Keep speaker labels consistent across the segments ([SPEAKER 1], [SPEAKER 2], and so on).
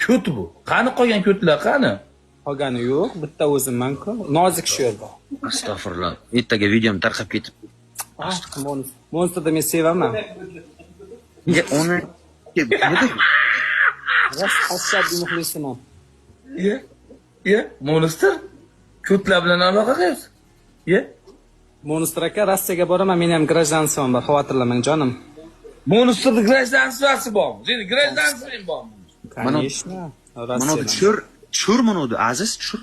[SPEAKER 1] Ko't bu. Qani qolgan ko'tlar, qani?
[SPEAKER 2] Qolgani yo'q, bitta o'zimman-ku. Nozik shu yerda.
[SPEAKER 3] Astag'firullah. Ertaga videom tarqab ketib.
[SPEAKER 2] Ah, Monsterda men sevaman.
[SPEAKER 3] Ya uni nima?
[SPEAKER 2] Rost ashaddiy muxlisiman.
[SPEAKER 1] Ye. Ye, Monster. Ko'tlar bilan aloqa qilyapsiz. Ye.
[SPEAKER 2] Monster aka, Rossiyaga boraman, meni ham гражданство m bor, xavotirlamang jonim.
[SPEAKER 1] Monsterni гражданство si bormi? Seni гражданство ng bormi?
[SPEAKER 2] Конечно.
[SPEAKER 3] Mana
[SPEAKER 2] Rossiyadan.
[SPEAKER 3] tushir, tushir mana uni, Aziz, tushir.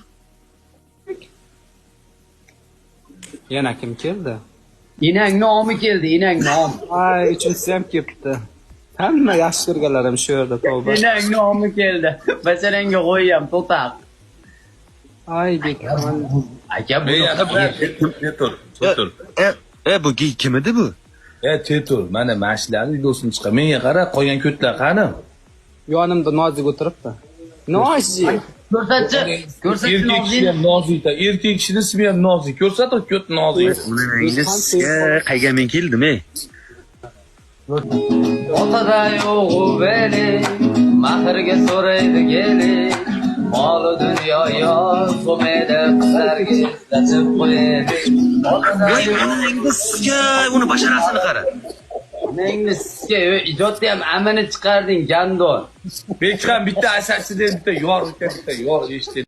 [SPEAKER 2] Yana kim keldi?
[SPEAKER 4] Enang nomi keldi, enang nomi.
[SPEAKER 2] Ay, uchinchisi ham kelibdi. Hamma yaxshi ko'rganlarim shu yerda, tavba.
[SPEAKER 4] Enang nomi keldi. Basharangga qo'yyam, to'taq.
[SPEAKER 2] Ay, Bekman.
[SPEAKER 4] Aka, bu
[SPEAKER 1] Tetur, tetur.
[SPEAKER 3] E, e bu kim edi bu?
[SPEAKER 1] E, tetur. Mana shularni videosini chiqar. Menga qara, qolgan ko'tlar qani?
[SPEAKER 2] Yonimda Nozik o'tiribdi. Nozik.
[SPEAKER 4] Ko'rsatchi, ko'rsatchi
[SPEAKER 1] Erkak kishi
[SPEAKER 4] Nozin.
[SPEAKER 1] ham Nozik, erkak kishini ismi ham Nozik. Ko'rsat, ko't Nozik.
[SPEAKER 3] Uni sizga qayga men keldim, ey.
[SPEAKER 4] Otada yo'g'u beli, mahrga so'raydi geli. Moli dunyo yor bo'lmaydi, qizlarga eslatib qo'yaylik. Otada
[SPEAKER 3] Voy, onangni sizga uni basharasini qara.
[SPEAKER 4] Onangni sizga ijodda ham amini chiqarding, gandon.
[SPEAKER 1] Bekxon bitta asasida bitta yor, bitta yor eshitdi.